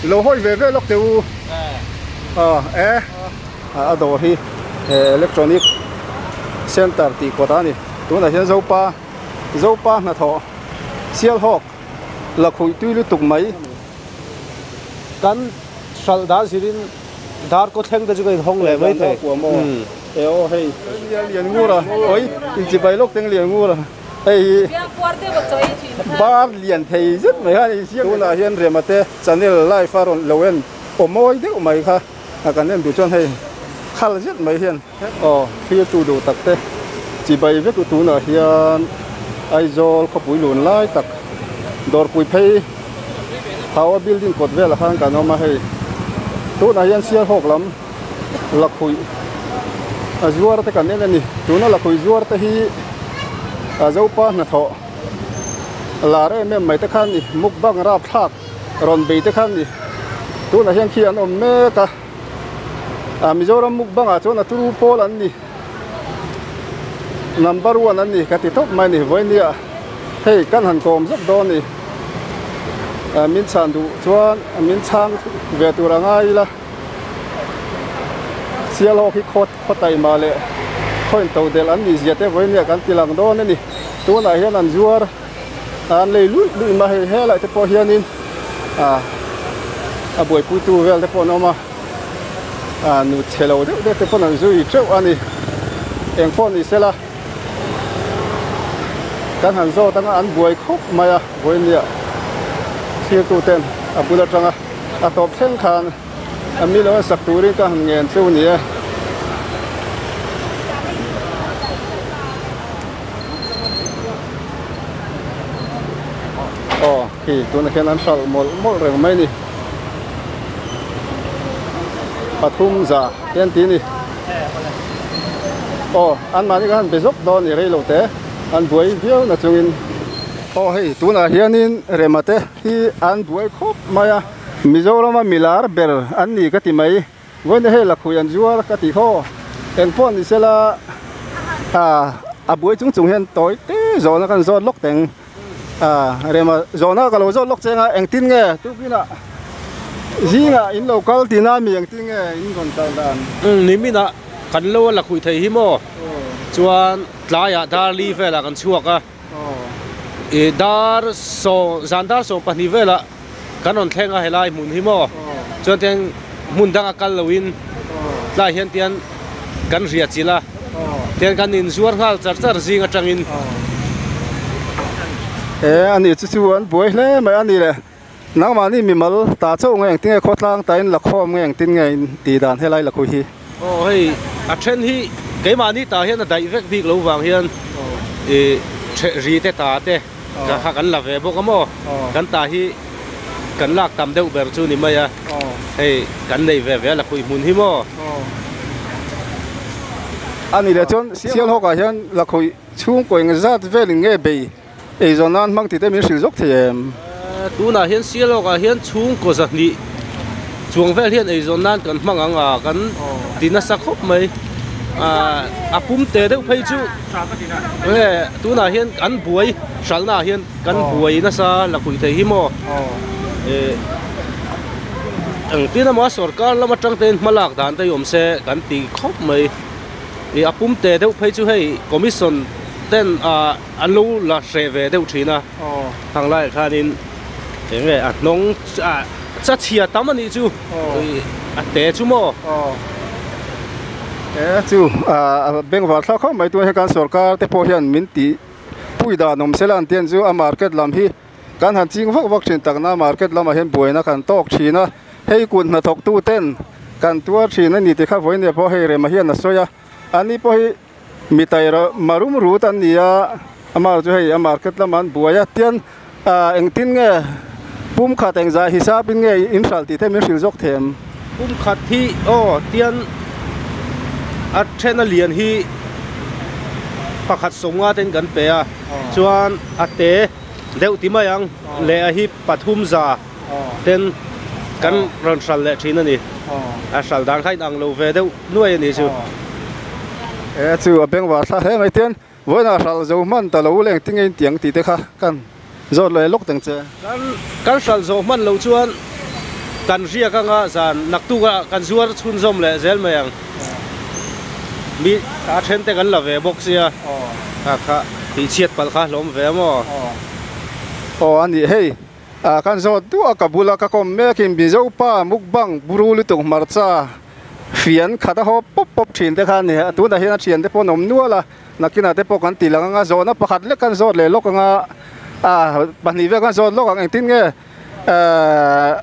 Lo hawi ve ve lawk teh u. Aw e a dawr hi electronic center tih kawt a ni. Tunah hian Zopa Zopa hnathawh Sialhawk lakhuih tui lutuk mai. Kan hralh dan zirin dar kaw thleng te chu ka inhawng leh mai thei. E aw hei Lianngura oi inchibai lawk teng Lianngura hei hi bar lian thei zet mai kha a ni siam tunah hian Rema te channel live a rawn lo en aw mawi deuh mai kha a kan en duh chuan hei khal zet mai hian aw thlir tu duh tak te chibai vek u tunah hian Aizawl khawpui lun lai tak dawrpui phei Hawa building kawt velah khan kan awm a hei tunah hian Sialhawk lam lakhuih a zuar te kan en a ni tuna lakhuih zuar te hi a zopa hnathawh lar em em mai te khan ni mukbang rapthlak rawn bei te khan ni tunah hian khi an awm mek a ah Mizoram mukbang ah chuan a turu pawl an ni number one an ni ka ti tawp mai a ni vawinia hei kan han kawm zet dawn a ni ah min chhan duh chuan min chhang ve tur a ngai ila. Sialhawk hi khaw khaw taima leh khaw in to delh an nih zia te vawinia kan ti lang dawn a ni. Tunah hian an zuar an lei luih luih mai hei helai te pawh hianin ah a buaipuitu vel te pawh an awm a ah nu chhe lo deuh deuh te pawn an zui teuh a ni. Eng pawh ni sela kan han zawt anga an buai khawp mai a vawinia thirtu ten a bul atanga. A tawp thleng khan a mi lo a sak turin ka han ngen chu ni e. Aw khi tunah khian an hralh mawlh mawlh reng mai a ni. Pathum za te an ti a ni. Aw anmahni kha han be zawk dawn a ni rei lo te an buai viau na chungin. Aw hei tunah hianin rema te. Hi an buai khawp mai a, Mizorama milar ber an ni ka ti mai. Vawiin hei lakhuih an zuar ka ti khaw. Eng pawh ni sela ah a buai chung chung hian tawi te zawhna kan zawt lawk teng. Ah rema zawhna ka lo zawt lawk cheng a, engtin nge tukinah zingah in lo kal tina mi engtin nge in rawn kal dan? Umm niminah kan lo a lakhuih thei hi maw? Chuan tlaiah darli velah kan chhuak a. Ih dar saw zan dar 12 velah kan rawn thleng a helai hmun hi maw chuan tiang hmun danga kal loin tlai hian tian kan riah chilh a tian kan inzuar nghal char char zing atangin. E ani chu chu an buai hle mai a ni le nangmahni mimal ta chauh nge engtin nge khawtlang ta in la khawm nge engtin nge in tih dan helai la khawi hi. Aw hei a then hi keimahni tah hian a daih vek bik lo vang hian ih the ri te ta te kha kan la ve bawk a maw kan ta hi kan lak tam deuh ber chu ni mai a hei kan nei ve ve a la khuih hmun hi maw. A nih leh chuan Sialhawk ah hian la khuih chhungkaw eng zat velin nge bei Eizawn nan hmang tih te min hrilh zawk thei em? Tunah hian Sialawk ah hian chhungkaw zahnih chuang vel hian eizawn nan kan hmang ang a, kan ti nasa khawp mai. A pum te deuh phei chu nge tunah hian an buai hralhna ah hian kan buai nasa la khuih thei hi maw? Engtin emaw a sorkar lam atang te in hma lak dan te hi awm se kan ti khawp mai. A pum te deuh phei chu hei commission ten ah. An lo la hreh ve deuh thin a, hang laiah khanin eng nge a hnawng cha chhia tam a nih chu, a te chu maw? E chu a bengvar thlak khawp mai tunah hian kan sorkar te pawh hian min tih pui dan awm sela an tian chu a market lam hi kan han ching vak vak thin takna market lamah hian buaina kan tawk thin a, hei kut hnathawk tu ten kan tuar thin a ni tih kha vawiin pawh hei rema hian a sawi a, ani pawh hi. Mi taira marum rut an ni a amah chu hei a market lamah an buai a tian ah engtin nge pum khat engzah hisap in nge in hralh tih te min hrilh zawk thei em? Pum khat hi aw tian a then a lian hi pakhat sawmnga ten kan pe a chuan a te deuh ti mai ang leh a hi pathum za ten kan rawn hralh leh thin a ni a hralh dan kha inang lo ve deuh nuai a nih chu. E chu a bengvar thla hle mai tian vawiinah hralh zo hman ta lo leng tinge in tiang tih te kha kan Zawt leh lawk teng che. Kan kan hralh zawh hman loh chuan kan riak anga zan naktuk ah kan zuar chhunzawm leh zel mai ang. Mi a then te kan la ve bawk sia kha kha tih chhiat palh kha hlawm ve a maw? Aw a nih hei kan zawt duah ka bula ka kawm mek in Mizo pa mukbang buru lutuk hmarcha fian khat a haw pawp pawp thin te kha a ni a tunah hian a thian te pawh an awm nual a. Nakinah te pawh kan tih lang anga zawhna pakhat lek kan zawt leh lawk anga ah pahnih vel kan zawt lawk ang engtin nge ehh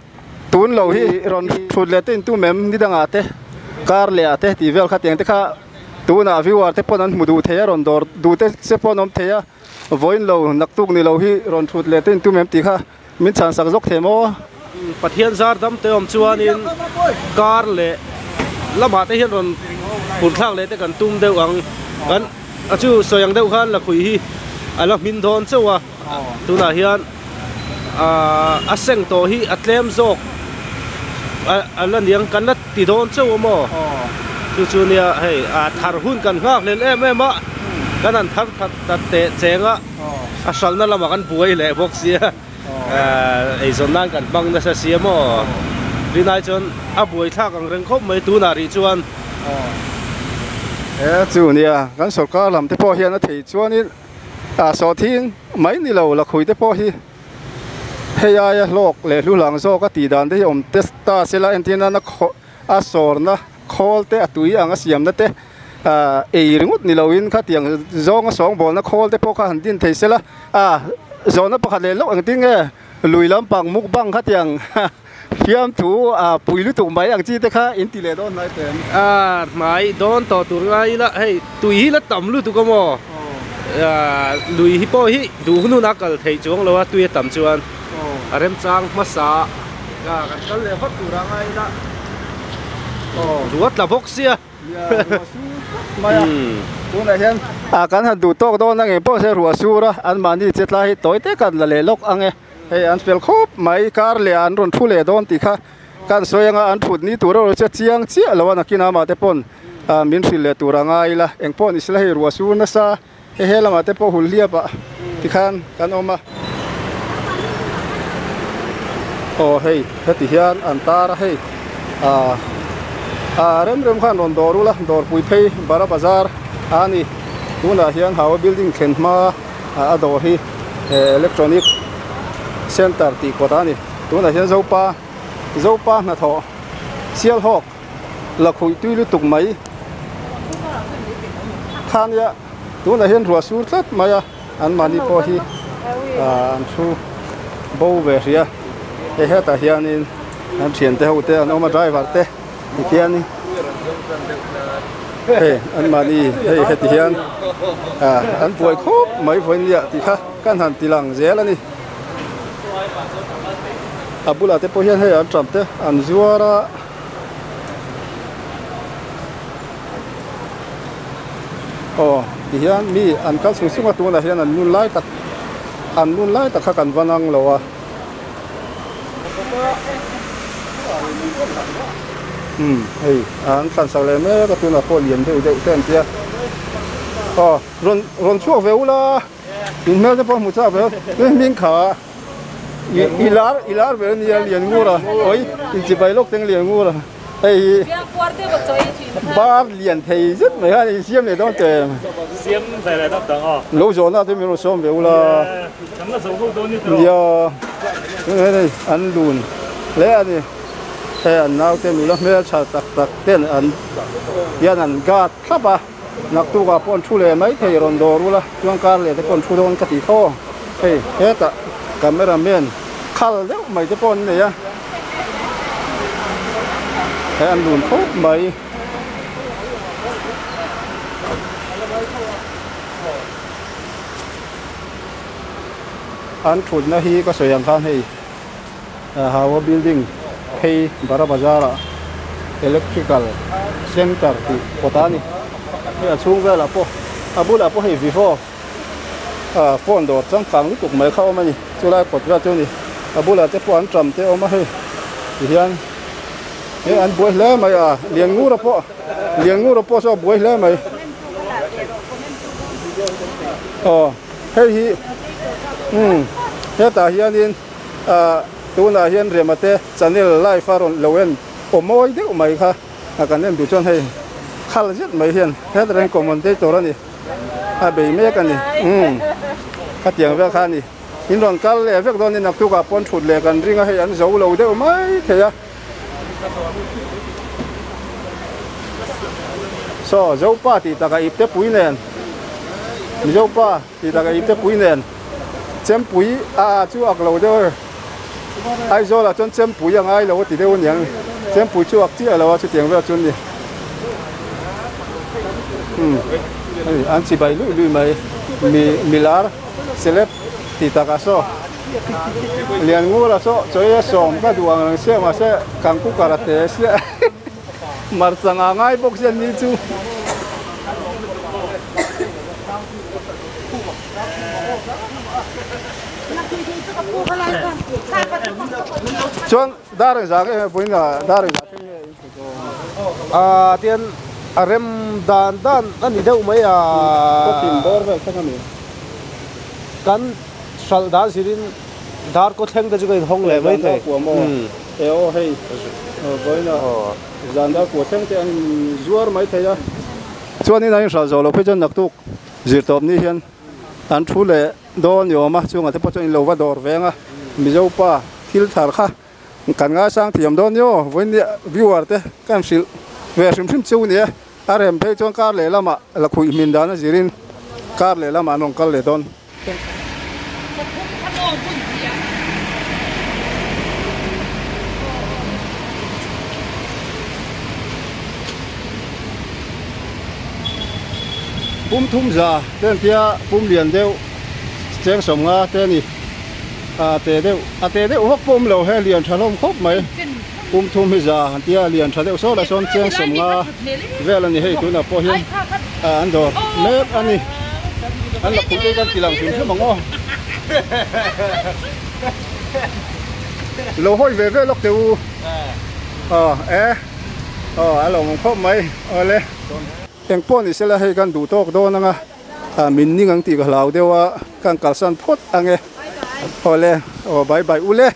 tun lo hi rawn thut leh te intum em ni dangah te kar leh ah te tih vel kha tiang te kha tunah viewer te pawn an hmu duh thei a rawn dawr duh te che pawh an awm thei a vawiin lo naktuk ni lo hi rawn thut leh te intum em tih kha min chhan sak zawk thei maw? Pathian zar dam te awm chuanin kar leh lamah te hian rawn phur thlak leh te kan tum deuh ang. Kan a chu sawi ang deuh khan lakhuih hi a la hmin dawn chauh a, tunah hian aaa a seng tawh hi a tlem zawk a la niang kan la ti dawn chauh a maw? Chu chu nia hei a thar hun kan nghak hlel em em a, kan han thar that ta teh cheng a. A hralhna lamah kan buai leh bawk sia eizawn nan kan hmang nasa sia maw rinai chuan a buai thlak ang reng khawp mai tunah rih chuan. He chu nia kan sorkar lam te pawh hian a thei chuanin a sawhthing mai ni lo lakhui te pawh hi hei aia hlawk leh hlu hlang zawk a tih dan te hi awm te ta sela entir nana a sawrna khawl te a tui ang a siamna te. ah ei ringawt ni loin khatiang zawnga sawngbawlna khawl te pawh kha han din thei sela ah zawhna pakhat leh lawk engtin nge lui lampang mukbang khatiang fiamthu ah pui lutuk mai ang chi te kha in ti leh dawn hnai teh em? Ah hnai dawn tawh tur ngai ila hei tui hi la tam lutuk a maw ah lui hi pawh hi duh hun hun a kal theih chuang lo a tui a tam chuan a remchang hmasa ah kan kal leh vat tur a ngai ila ruat la bawk sia. Tunah hian ah kan han duh tawk dawn ang eng pawh se ruah sur a anmahni che tlai hi tawi te kan la leh lawk ang e hei an fel khawp mai kar leh ah an rawn thu leh dawn tih kha kan sawi anga an thut ni tur erawh chu a chiang chiah lo a nakin amah te pawn ah min hrilh leh tur a ngai ila eng pawh ni sela hei ruah sur nasa he he lamah te pawh hul hliap ah tikhan kan awm a aw hei heti hian an tar a hei ah ah rem rem khan rawn dawr ula dawrpui phei bara bazar a ni tunah hian hawa building thlen hma ah a dawr hi electronic center tih kawt a ni tunah hian zopa zopa hnathawh sialhawk. Lakhuih tui lutuk mai kha nia tunah hian ruah sur tlat mai a anmahni pawh hi an thu bo ve hrih a hei hetah hianin an thiante ho te an awm a driver te tikhianin hei anmahni hei heti hian an buai khawp mai vawiin nia tih kha kan han ti lang zel a ni a bulah te pawh hian hei an tram te an zuar a. Aw ti hian mi an kal chung chung a tunah hian an nun lai tak an nun lai tak kha kan va nang lo a umm hei an thlan sak leh mek a tunah pawh lian deuh deuh te an tia aw rawn rawn chhuak ve ula in hmel te pawh hmu chak ve hming kha. I lar i lar ber ania Lianngura oi inchibai lawk teng Lianngura hei hi bar lian thei zet mai khan in siam leh dawn teh em siam ve leh dap dang aw lo zawhna te min rawn sawm ve ula nia tunah hian hei an lun hle a ni hei an naute nula hmeltha tak tak ten an hian an guard thlap a. Naktukah pawh an thu leh mai thei rawn dawr ula chuan kar leh te pawh an thu dawn ka ti tho. Hei hetah camera man khal deuh mai te pawh an nei a, hei an lun khawp mai. An thutna hi ka sawi ang khan hei Hawa building phei Bara Bazar ah electrical center tih kawt a ni. Hei a chhung velah pawh a bulah pawh hei vivo ah phone dawr changkang lutuk mai kha a awm a ni. Chulai kawt vel chu a ni. A bulah te pawh an tram te a awm a hei tihian hei an buai hle mai a Lianngura pawh Lianngura pawh saw a buai hle mai. Aw hei hi umm. Hetah hianin ah tunah hian Rema te channel live a rawn lo en aw mawi deuh mai kha a kan en duh chuan hei khal zet mai hian hetah hian commentator a ni a bei mek a ni umm khatiang vel kha a ni in rawn kal leh vek dawn a ni naktukah pawn thut leh kan ring a hei an zo lo deuh mai thei a. Saw Zopa tih takah ipte pui nen Mizopa tih takah ipte pui nen Chempui a chu ak lo deuh Aizawl ah chuan Chempui a ngai lo a ti deuh aniang Chempui chu ak chiah lo a chutiang vel chu an ni umm hei an chibai luih luih mai mi milar celeb tih takah saw. Lianngura saw chawi a sawm ka duh ang reng sia mahse kan cooker a te sia hmarcha ngah ngai bawk sia ni chu. Chuan dar engzah nge vawiin ah dar engzah thleng nge in thut aw? Aaa tian a rem dan dan a ni deuh mai a. Kawtin bawr vel thleng a ni. Kan Hralh dan zirin dar kaw thleng te chu ka inhawng leh mai thei. Zan dar kua maw? E aw hei vawiin a zan dar kua thleng te an inzuar mai thei a. Chuanin an inhralh zawh loh phei chuan naktuk zirtawp ni hian an thu leh dawn ni awm a, chungah te pawh chuan inlo va dawr veng a, Mizo pa thil thar kha kan ngaisang thiam dawn ni aw, vawiin nia viewer te kan hrilh ve hrim hrim chu ni e, a rem phei chuan kar leh lamah lakhuih hmin dan a zirin kar leh lamah an rawn kal leh dawn. Pum thum za te an tia pum lian deuh cheng sawmnga te a ni a te deuh a te deuh vak pawh awm lo he lian tha hlawm khawp mai pum thum hi za an tia lian tha deuh sawt ah sawn cheng sawmnga vel a ni hei tunah pawh hian an dawr mek a ni an la khum te kan ti lang hrim hrim ang aw lo hawi ve ve lawk teh u aw e aw a lo awm khawp mai awle eng pawh ni sela hei kan duh tawk dawn ang a min ning ang tih ka hlau deuh a kan kalsan phawt ang e awle aw bye bye ule.